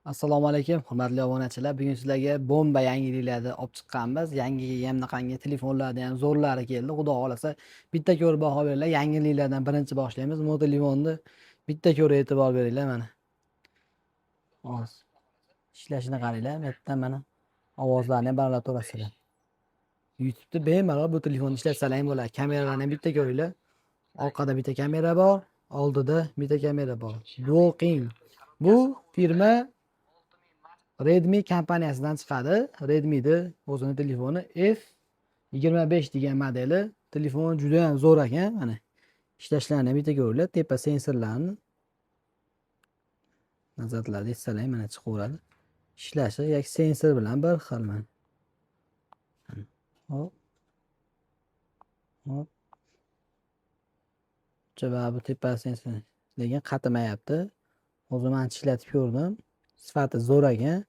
Assalomu alaykum, hurmatli obunachilar. Bugun sizlarga bomba yangiliklarni olib chiqqanmiz. Yangi bunaqangi telefonlarni ham zo'rlari keldi. Xudo xohlasa, bitta ko'rib baho beringlar. Yangiliklardan birinchi boshlaymiz. Bu telefonni bitta ko'rib e'tibor beringlar mana. Hozir ishlashini qaranglar. Bu yerdan mana ovozlarni ham baralla turasizlar. YouTube'da bemalol bu telefonni ishlatsalar ham bo'ladi. Kameralarni ham bitta ko'ringlar. Orqada bitta kamera bor, oldida bitta kamera bor. Duoqing. Bu firma Redmi kompaniyasidan chiqadi. Redmi'ni o'zini telefoni F25 degan modeli. Telefon juda ham zo'r ekan. Mana ishlashlarini ham bitta ko'ringlar. Tepa sensorlarni nazarlarda etsalar mana chiqaveradi. Ishlashi yoki sensor bilan bir xil mana. Hop. Hop. Bu tepa sensor lekin qatimayapti. O'zim ancha ishlatib ko'rdim. Sifati zo'r ekan.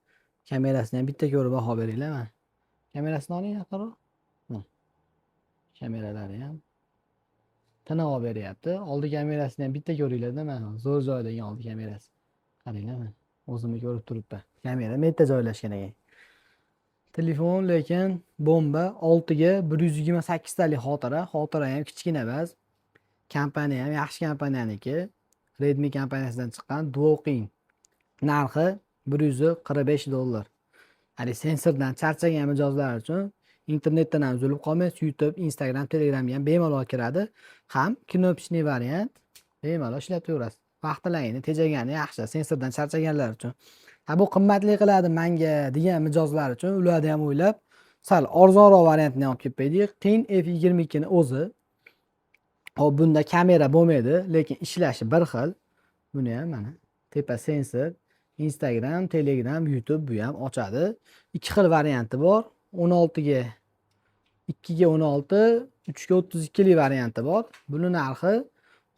Kamerasini ham bitta ko'rib baho beringlar mana. Kamerasini oling yaqinroq. Kameralari ham tiniq olib beryapti. Oldi kamerasini ham bitta ko'ringlarda mana zo'r joyda ekan oldi kamerasi. Qaranglar mana. O'zimni ko'rib turibman. Kamera bu yerda joylashgan ekan. Telefon lekin bomba, 6 ga 128 talik xotira. Xotira ham kichkina emas. Kompaniya ham yaxshi kompaniyaniki. Redmi kompaniyasidan chiqqan Duoqing. Narxi 145 dollar. Hali sensordan charchagan mijozlar uchun internetdan ham uzilib qolmaysiz. YouTube, Instagram, Telegramga ham bemalol kiradi. Ham кнопочный variant, bemalol ishlataverasiz. Vaqtlaringni tejagani yaxshi sensordan charchaganlar uchun. Ha, bu qimmatli qiladi manga degan mijozlar uchun ularni ham o'ylab sal arzonroq variantini olib kelib qo'ydik. Qin F22 ni o'zi. Hop, bunda kamera bo'lmaydi, lekin ishlashi bir xil. Buni ham mana tepa sensor, Instagram, Telegram, YouTube bu ham ochadi. Ikki xil varianti bor. 16 ga 2 ga 16, 3 ga 32 lik varianti bor. Buni narxi,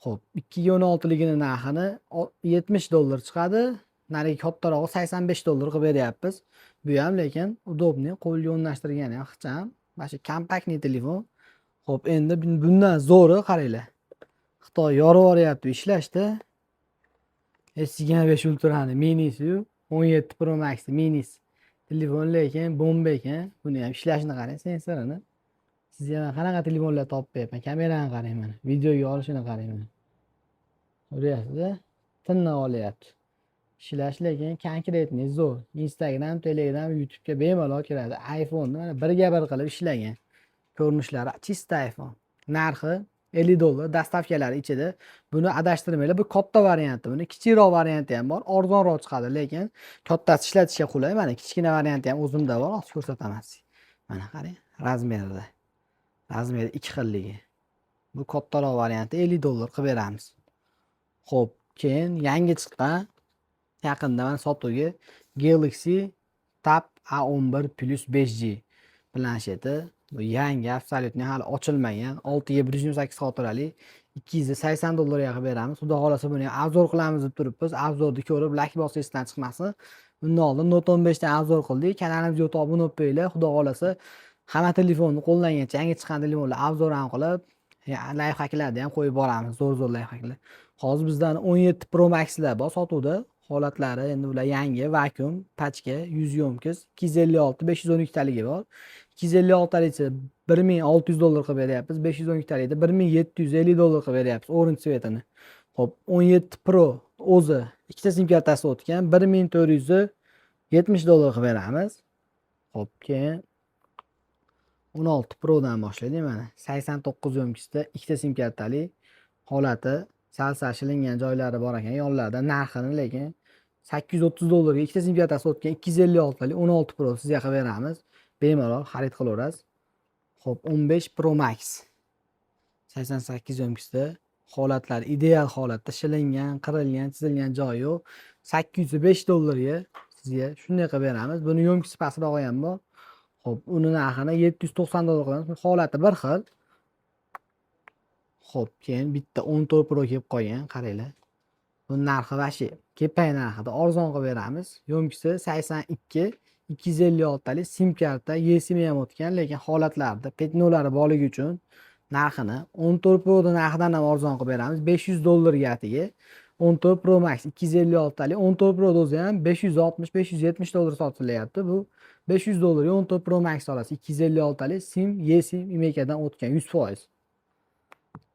xo'p, 2 ga 16 ligini narxini 70 dollar chiqadi. Narigi kattarog'i 85 dollar qilib beryapmiz. Bu ham lekin удобный, qo'lga o'rnashtirgani ham ixcham. Mana shu компактный telefon. Xo'p, endi bundan zo'ri qaranglar. Xitoy yorib yuboryapti ishlashda. S25 Ultra'ni minisiyu 17 Pro Max minisi. Telefon lekin bomba ekan. Buni ham ishlashini qarang, sensorini. Sizga man qanaqa telefonlar topib beryapman. Kamerani qarang mana. Videoga olishini qarang mana. Ko'ryapsiz-a? Tiniq olyapti. Ishlash lekin конкретный zo'r. Instagram, Telegram, YouTube'ga bemalol kiradi. iPhone'ni mana birga bir qilib ishlagan. Ko'rinishlari чисто iPhone. Narxi 50 dollar, доставка lari ichida. Buni adashtirmanglar, bu katta varianti. Buni kichikroq varianti ham bor, arzonroq chiqadi, lekin kattasi ishlatishga qulay. Mana kichkina varianti ham o'zimda bor, hozir ko'rsataman sizga. Mana qarang, размер ida. Размер i ikki xilligi. Bu kattaroq varianti 50 dollar qilib beramiz. Xo'p, keyin yangi chiqqan, yaqinda mana sotuvga Galaxy Tab A11 Plus 5G plansheti. Bu yangi, абсолютно hali ochilmagan. 6 ga 128 xotirali 280 dollarga qilib beramiz. Xudo xohlasa, buni ham обзор qilamiz deb turibmiz. Обзор ni ko'rib layk bosish esdan chiqmasin. Undan oldin Note 15 dan обзор qildik. Kanalimizga o'tib obuna bo'lib qo'yinglar. Xudo xohlasa, hamma telefonni qo'llangancha yangi chiqqan telefonlar обзор ham qilib, лайфхак larni ham qo'yib boramiz. Zo'r-zo'r лайфхак lar. Hozir bizdan 17 Pro Maxlar bor sotuvda. Holatlari endi ular yangi, vakuum, pachka, 100 ёмкость, 256, 512 taligi bor. 256 talichi 1600 dollar qilib beryapmiz. 512 talikda 1750 dollar qilib beryapmiz. Orange цвет ini. Xo'p, 17 Pro o'zi ikkita sim kartasi o'tgan 1470 dollar qilib beramiz. Xo'p, keyin 16 Prodan boshlaydik mana. 89 ёмкость da ikkita sim kartali, holati sal-sal shilingan joylari bor ekan yonlarida. Narxini lekin 830 dollarga ikkita sim kartasi o'tgan 256 talik 16 Pro sizga qilib beramiz. Bemalol xarid qilaverasiz. Xo'p, 15 Pro Max 88 ёмкость da, holatlari ideal holatda, shilingan, qirilgan, chizilgan joyi yo'q. 805 dollarga sizga shunday qilib beramiz. Buni ёмкость i pastrog'i ham bor. Xo'p, uni narxini 790 dollar qilamiz. Holati bir xil. Xo'p, keyin bitta 14 Pro kelib qolgan, qaranglar. Buni narxi вообще kepay narxida arzon qilib beramiz. Ёмкость i 82, 256 talik sim karta, eSIM ham o'tgan, lekin holatlarida пятно lari borligi uchun narxini 14 Pro'ni narxidan ham arzon qilib beramiz. 500 dollarga atigi. 14 Pro Max 256 talik. 14 Pro o'zi ham 560-570 dollar sotilyapti. Bu 500 dollarga 14 Pro Max olasiz. 256 talik SIM, eSIM, IMEIdan o'tgan 100%.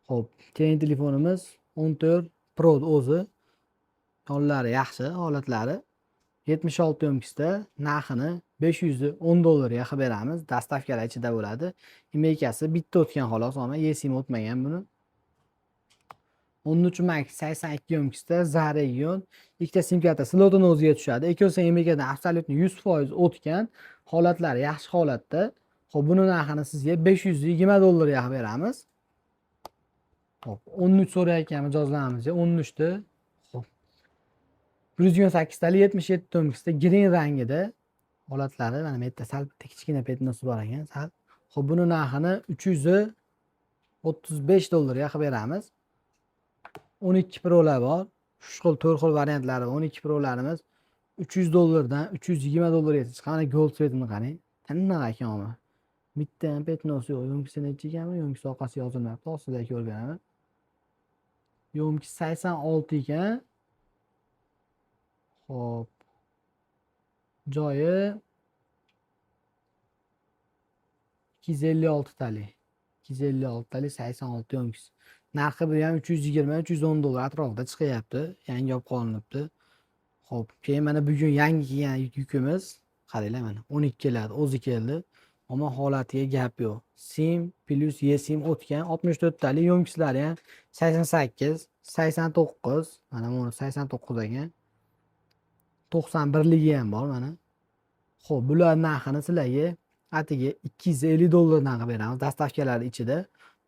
Xo'p, keyin telefonimiz 14 Pro o'zi. Yonlari yaxshi, holatlari. 76 ёмкость da narxini 510 dollarga qilib beramiz. Доставка lar ichida bo'ladi. IMEIkasi bitta o'tgan xolos, ammo eSIM o'tmagan buni. 13 Max 82 ёмкость da ZA region, ikkita sim karta slotini o'ziga tushadi. Ikkovsi IMEIdan абсолютно 100% o'tgan, holatlari yaxshi holatda. Xo'p, buni narxini sizga 520 dollarga qilib beramiz. Xo'p, 13 so'rayotgan mijozlarimizga 13 ni. Xo'p. 128 talik 77 ёмкость da green rangida, holatlari mana bu yerda sal bitta kichkina пятно si bor ekan sal. Xo'p, buni narxini 335 dollarga qilib beramiz. 12 Pro'lar bor. 3 xil, 4 xil variantlari bor. 12 Pro'larimiz 300 dollardan 320 dollargacha chiqqan. Mana gold цвет ini qarang. Tiniq ekan omma. Bitta ham пятно si yo'q. Ёмкость i necha ekanmi? Ёмкость orqasi yozilmabdi. Ostida ko'rib beraman. Ёмкость 86 ekan. Xo'p. Joyi 256 talik. 256 talik 86 ёмкость. Narxi bu ham 320-310 dollar atrofida chiqyapti. Yangi olib qolinibdi. Xo'p, keyin mana bugun yangi kelgan yukimiz, qaranglar, mana 12 keladi, o'zi keldi. Ammo holatiga gap yo'q. SIM plus eSIM o'tgan 64 talik, ёмкость lari ham 88, 89, mana buni 89 ekan. 91 ligi ham bor mana. Xo'p, bular narxini sizlarga atigi 250 dollardan qilib beramiz. Доставка lar ichida,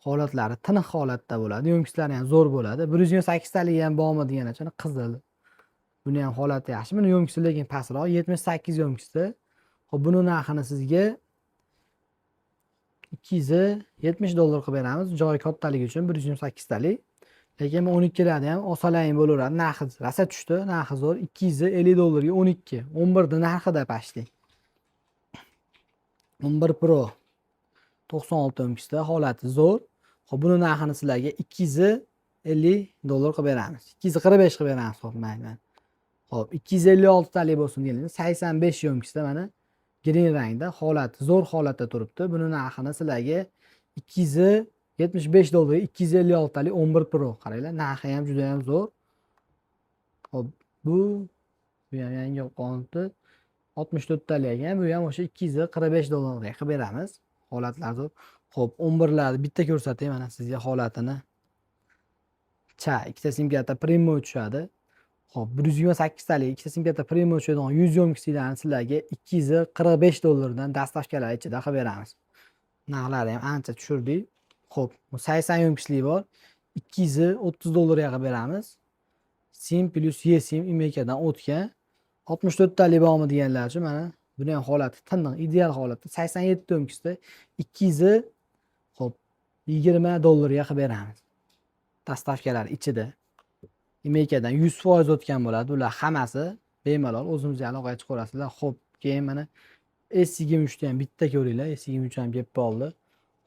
holatlari tiniq holatda bo'ladi. Ёмкость lari ham zo'r bo'ladi. 128 taligi ham bormi degan uchun qizil. Buni ham holati yaxshi. Buni ёмкость i lekin pastroq, 78 ёмкость da. Xo'p, buni narxini sizga 270 dollar qilib beramiz. Joyi kattaligi uchun 128 talik. Lekin bu 12larni ham olsalaring bo'laveradi. Narxi rosa tushdi, narxi zo'r. 250 dollarga 12, 11 ni narxida почти. 11 Pro 96 ёмкость da, holati zo'r. Xo'p, buni narxini sizlarga 250 dollar qilib beramiz. 245 qilib beramiz, xo'p, mayli. Xo'p, 256 talik bo'lsin deylik. 85 ёмкость da, mana green rangda, holati zo'r holatda turibdi. Buni narxini sizlarga 275 dollarga 256 talik 11 Pro. Qaranglar, narxi ham juda ham zo'r. Xo'p, bu ham yangi olib qolinibdi. 64 talik ekan. Bu ham o'sha 245 dollarga qilib beramiz. Holatlar zo'r. Xo'p, 11larni bitta ko'rsatay mana sizga holatini. Cha, ikkita sim karta прямой tushadi. Xo'p, 128 talik ikkita sim karta прямой tushadigan 100 ёмкость larni sizlarga 245 dollardan доставка lar ichida qilib beramiz. Narxlari ham ancha tushirdik. Xo'p, bu 80 ёмкость li bor. 230 dollarga qilib beramiz. SIM plus eSIM IMEIdan o'tgan. 64 talik bormi deganlar uchun mana buni ham holati tiniq, ideal holatda 87 ёмкость da 200, xo'p, 20 dollarga qilib beramiz. Доставка lar ichida. IMEIdan 100% o'tgan bo'ladi. Ular hammasi bemalol o'zimizga aloqaga chiqaverasizlar. Xo'p, keyin mana S23 ni ham bitta ko'ringlar. S23 ham kelib qoldi.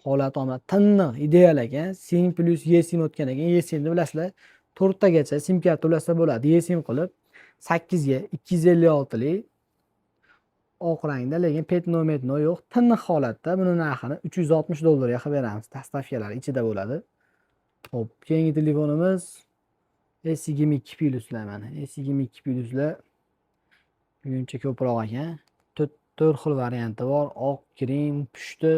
Holat omad tiniq, ideal ekan. SIM plus eSIM o'tgan ekan. eSIMni bilasizlar, to'rttagacha sim karta ulasa bo'ladi. eSIM qilib 8 ga 256 lik oq rangda, lekin пятно metno yo'q. Tiniq holatda, buni narxini 360 dollarga qilib beramiz. Доставка lar ichida bo'ladi. Xo'p, keyingi telefonimiz S22 pluslar mana. S22 pluslar buguncha ko'proq ekan. To'rt xil varianti bor. Oq, green, pushti.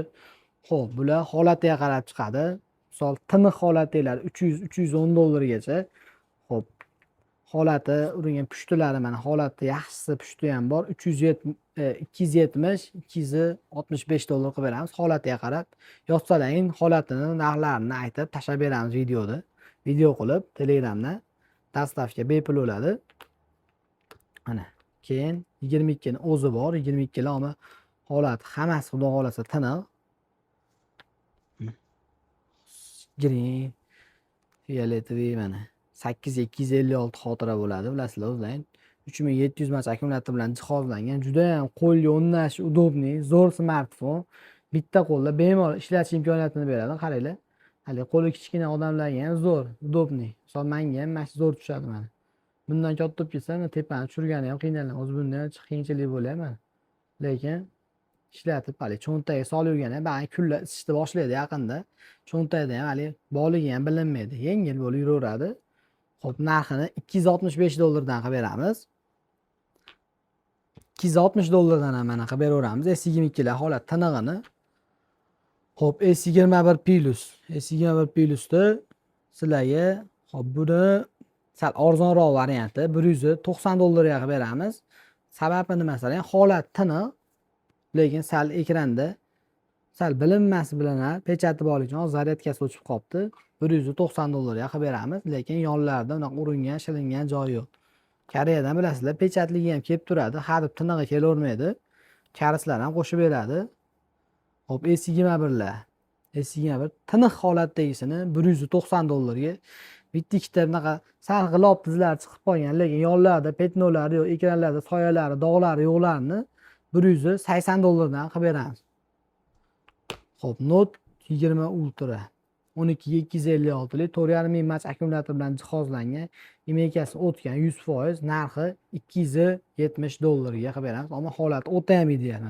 Xo'p, bular holatiga qarab chiqadi. Misol, tiniq holatdagilar 300, 310 dollargacha. Xo'p, holati uringan pushtilari, mana holati yaxshisi pushti ham bor. 270, 265 dollar qilib beramiz holatiga qarab. Yozsalaring, holatini, narxlarini aytib tashlab beramiz videoda. Video qilib Telegramda, доставка bepul bo'ladi. Mana keyin 22 ni o'zi bor. 22 lar ammo holati hammasi xudo xohlasa tiniq. Green, фиолетовый, mana 8 256 xotira bo'ladi, bilasizlar o'zlaring. 3700 mAh akkumulyator bilan jihozlangan, judayam qo'lga o'rnash удобный, zo'r smartfon. Bitta qo'lda bemalol ishlatish imkoniyatini beradi. Qaranglar. Hali qo'li kichkina odamlarga ham zo'r, удобный. Misol, menga ham mana shu zo'r tushadi mana. Bundan katta bo'lib ketsa, tepani tushirgani ham qiynalaman. O'zi bunda ham qiyinchilik bo'lyapman. Lekin ishlatib, haligi cho'ntagiga solib yurganda ham ba'zan kunlar isishni boshlaydi yaqinda. Cho'ntagida ham haligi borligi ham bilinmaydi. Yengil bo'lib yuraveradi. Xo'p, narxini 265 dollardan qilib beramiz. 260 dollardan ham mana qilib beraveramiz. S22 lar holat tinig'ini. Xo'p, S21 Plus. S21 Plusda sizlarga, xo'p, buni sal arzonroq varianti 190 dollarga qilib beramiz. Sababi nima masalan, holat tiniq, lekin sal ekranda sal bilinmas bilinar печать i borligi uchun hozir zaryadkasi o'chib qolibdi. 190 dollarga qilib beramiz, lekin yonlarida unaqa uringan, shilingan joyi yo'q. Koreyadan bilasizlar, печать ligi ham kelib turadi, hadeb tinig'i kelavermaydi. Karislar ham qo'shib beradi. Xo'p, S21lar. S21 tiniq holatdagisini 190 dollarga. Bitta ikkita bunaqa sal g'ilof izlari chiqib qolgan, lekin yonlarida пятно lari yo'q, ekranlarda soyalari, dog'lari yo'qlarini 180 dollardan qilib beramiz. Xo'p, Note 20 Ultra 12 ga 256 lik 4,5 ming mAh akkumulyator bilan jihozlangan, IMEIkasi o'tgan 100%, narxi 270 dollarga qilib beramiz. Ammo holati o'ta ham ideal.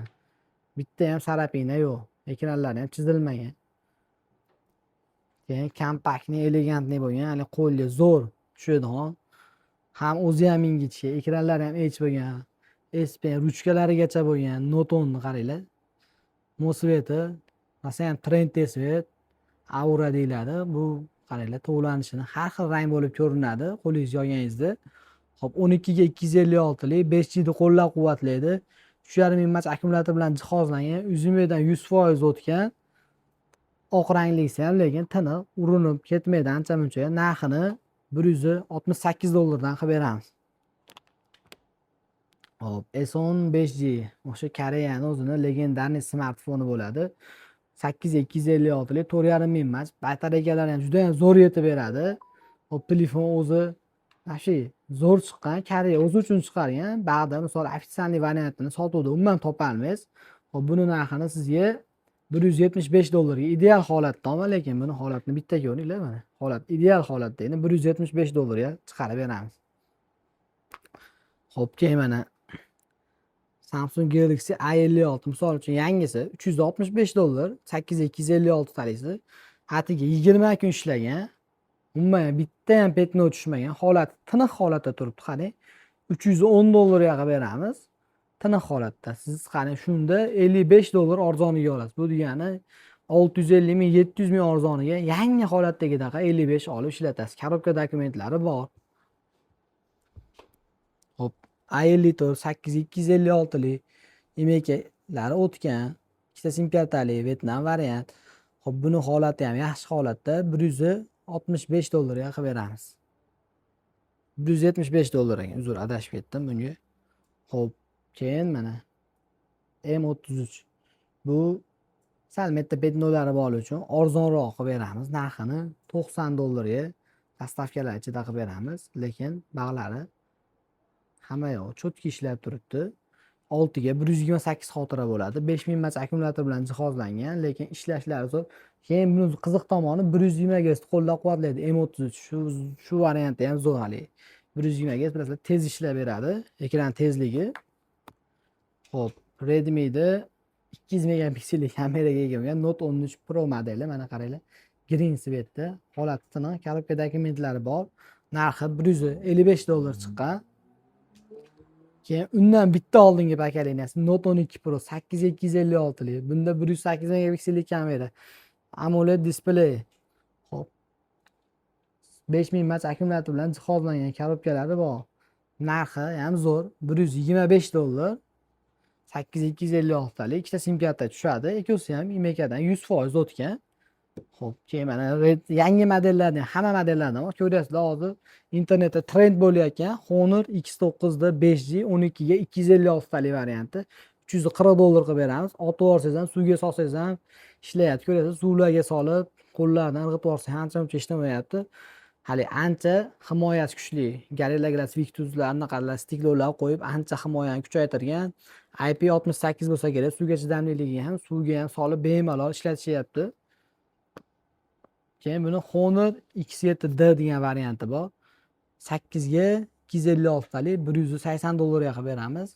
Bitta ham царапина yo'q, ekranlari ham chizilmagan. Keyin компактный, элегантный bo'lgan, hali qo'lga zo'r tushadigan. Ham o'zi ham ingichka, ekranlari ham Edge bo'lgan. S Pen ruchkalarigacha bo'lgan Note 10 ni qaranglar. Мосфет i rosa ham trendli цвет, aura deyiladi. Bu qaranglar, to'g'lanishini har xil rang bo'lib ko'rinadi qo'lingizga olganingizda. Xo'p, 12 ga 256 lik 5G ni qo'llab-quvvatlaydi. 3,5 ming mAh akkumulyator bilan jihozlangan, UZIMEdan 100% o'tgan. Oq ranglisi ham lekin tiniq, urinib ketmaydi ancha muncha. Narxini 168 dollardan qilib beramiz. Xo'p, S10 5G o'sha Koreyani o'zini легендарный smartfoni bo'ladi. 8 ga 256 lik 4,5 ming mAh, batarekalari ham juda ham zo'r yetib beradi. Xo'p, telefon o'zi mana shu zo'r chiqqan, Koreya o'zi uchun chiqargan. Ba'da misol официальный variantini sotuvda umuman topolmaysiz. Xo'p, buni narxini sizga 175 dollarga ideal holatda, ammo lekin buni holatini bitta ko'ringlar mana. Holat ideal holatda endi 175 dollarga chiqarib beramiz. Xo'p, keyin mana Samsung Galaxy A56, misol uchun, yangisi 365 dollar, 8 ga 256 talisi. Atigi 20 kun ishlagan. Umuman bitta ham пятно tushmagan. Holati tiniq holatda turibdi, qarang. 310 dollarga qilib beramiz. Tiniq holatda. Siz qarang, shunda 55 dollar arzoniga olasiz. Bu degani 650 ming, 700 ming arzoniga yangi holatdagidaqa 55 olib ishlatasiz. Коробка dokumentlari bor. Xo'p, A54 8 256 lik IMEIlari o'tgan, ikkita sim kartali Vyetnam variant. Xo'p, buni holati ham yaxshi holatda, 165 dollarga qilib beramiz. 175 dollar ekan, uzr, adashib ketdim bunga. Xo'p, keyin mana M33, bu sal metta пятно lari bor uchun arzonroq qilib beramiz. Narxini 90 dollarga доставка lar ichida qilib beramiz, lekin bag'lari hamma yoq чётко ishlab turibdi. 6 ga 128 xotira bo'ladi. 5000 mAh akkumulyator bilan jihozlangan, lekin ishlashlari zo'r. Keyin buni qiziq tomoni, 120 Hz qo'llab-quvvatlaydi M33. Shu varianti ham zo'r haligi. 120 Hz, bilasizlar, tez ishlab beradi, ekran tezligi. Xo'p, Redmi'da 200 megapiksellik kameraga ega bo'lgan Note 13 Pro modeli, mana qaranglar. Green цвет da, holati tiniq, коробка dokumentlari bor. Narxi 155 dollar chiqqan. Keyin undan bitta oldingi поколения si Note 12 Pro 8 256 lik. Bunda 108 megapiksellik kamera. AMOLED displey. Xo'p. 5000 mAh akkumulyator bilan jihozlangan, коробка lari bor. Narxi ham zo'r, 125 dollar. 8 256 talik ikkita sim karta tushadi. Ikkovsi ham IMEIdan 100% o'tgan. Xo'p, keyin mana yangi modellarni, hamma modellardan bor. Ko'ryapsizlar, hozir internetda trend bo'layotgan Honor X9D 5G 12 ga 256 talik varianti 340 dollar qilib beramiz. Otib yuborsangiz ham, suvga solsangiz ham ishlayapti. Ko'ryapsiz, suvlarga solib, qo'llardan irg'itib yuborsa ancha muncha ishlamayapti. Hali ancha himoyasi kuchli. Gorilla Glass Victuslar, anaqalar, стекло lar qo'yib ancha himoyani kuchaytirgan. IP68 bo'lsa kerak, suvga chidamliligi ham, suvga ham solib bemalol ishlatishyapti. Keyin buni Honor X7D degan varianti bor. 8 ga 256 talik 180 dollarga qilib beramiz.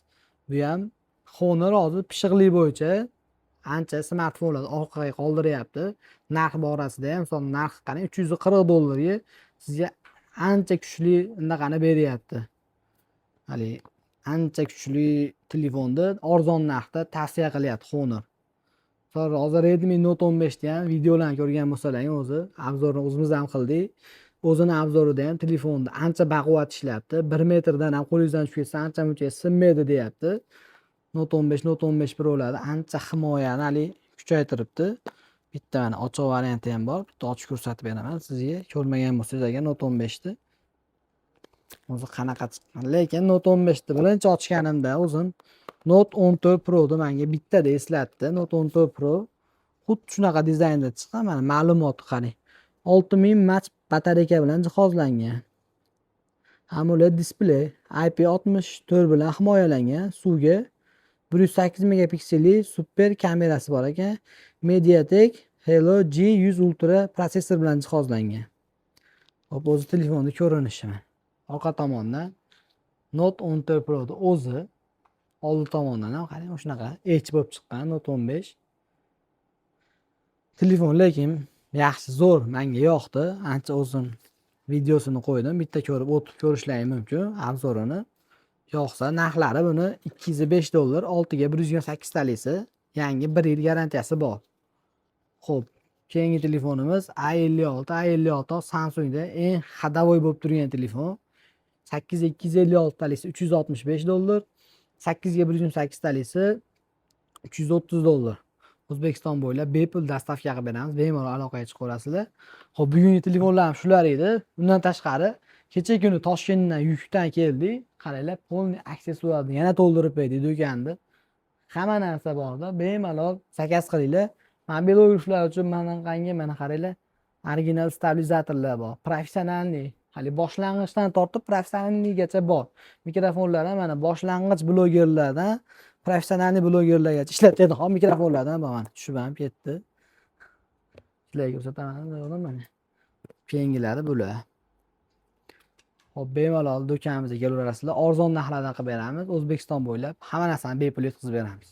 Bu ham Honor hozir pishiqlik bo'yicha ancha smartfonlarni orqaga qoldiryapti. Narx borasida ham, misol, narxi qarang, 340 dollarga sizga ancha kuchli unaqani beryapti. Haligi ancha kuchli telefonni arzon narxda tavsiya qilyapti Honor. Misol, hozir Redmi Note 15 ni ham videolarni ko'rgan bo'lsalaring, o'zi обзор ni o'zimiz ham qildik. O'zini обзор ida ham telefonni ancha baquvvat ishlayapti. 1 metrdan ham qo'lingizdan tushib ketsa, ancha muncha sinmaydi deyapti. Note 15, Note 15 Pro'larda ancha himoyani haligi kuchaytiribdi. Bitta mana ochiq varianti ham bor. Bitta ochib ko'rsatib beraman sizga. Ko'rmagan bo'lsangiz agar Note 15 ni. O'zi qanaqa chiqqan. Lekin Note 15 ni birinchi ochganimda o'zim Note 14 Pro'ni menga bittada eslatdi. Note 14 Pro xuddi shunaqa dizaynda chiqqan. Mana ma'lumoti qarang. 6000 mAh batareyka bilan jihozlangan. AMOLED displey, IP64 bilan himoyalangan, suvga. 108 megapikselli super kamerasi bor ekan. MediaTek Helio G100 Ultra protsessor bilan jihozlangan. Hop, o'zi telefonni ko'rinishi mana. Orqa tomondan Note 14 Pro'ni o'zi, oldi tomondan ham qarang, shunaqa Edge bo'lib chiqqan Note 15. Telefon lekin yaxshi, zo'r, menga yoqdi. Ancha o'zim videosini qo'ydim. Bitta ko'rib o'tib ko'rishlaring mumkin обзор ini. Yoqsa, narxlari buni 205 dollar, 6 ga 128 talisi, yangi, 1 yil garantiyasi bor. Xo'p, keyingi telefonimiz A56. A56 Samsungda eng ходовой bo'lib turgan telefon. 8 ga 256 talisi 365 dollar, 8 ga 128 talisi 330 dollar. O'zbekiston bo'ylab bepul доставка qilib beramiz. Bemalol aloqaga chiqaverasizlar. Xo'p, bugungi telefonlar ham shular edi. Undan tashqari, kecha kuni Toshkentdan yukdan keldik. Qaranglar, полный aksessuarni yana to'ldirib berdik do'konni. Hamma narsa borda, bemalol заказ qilinglar. Mobilograflar uchun manaqangi, mana qaranglar, original stabilizatorlar bor. Профессиональный, hali boshlang'ichdan tortib профессиональный gacha bor. Mikrofonlar ham mana boshlang'ich blogerlardan профессиональный blogerlargacha ishlatadigan mikrofonlardan bor, mana tushib ham ketdi. Sizlarga ko'rsataman mana. Keyingilari bular. Hop, bemalol do'konimizga kelaverasizlar. Arzon narxlarda qilib beramiz. O'zbekiston bo'ylab hamma narsani bepul yetkazib beramiz.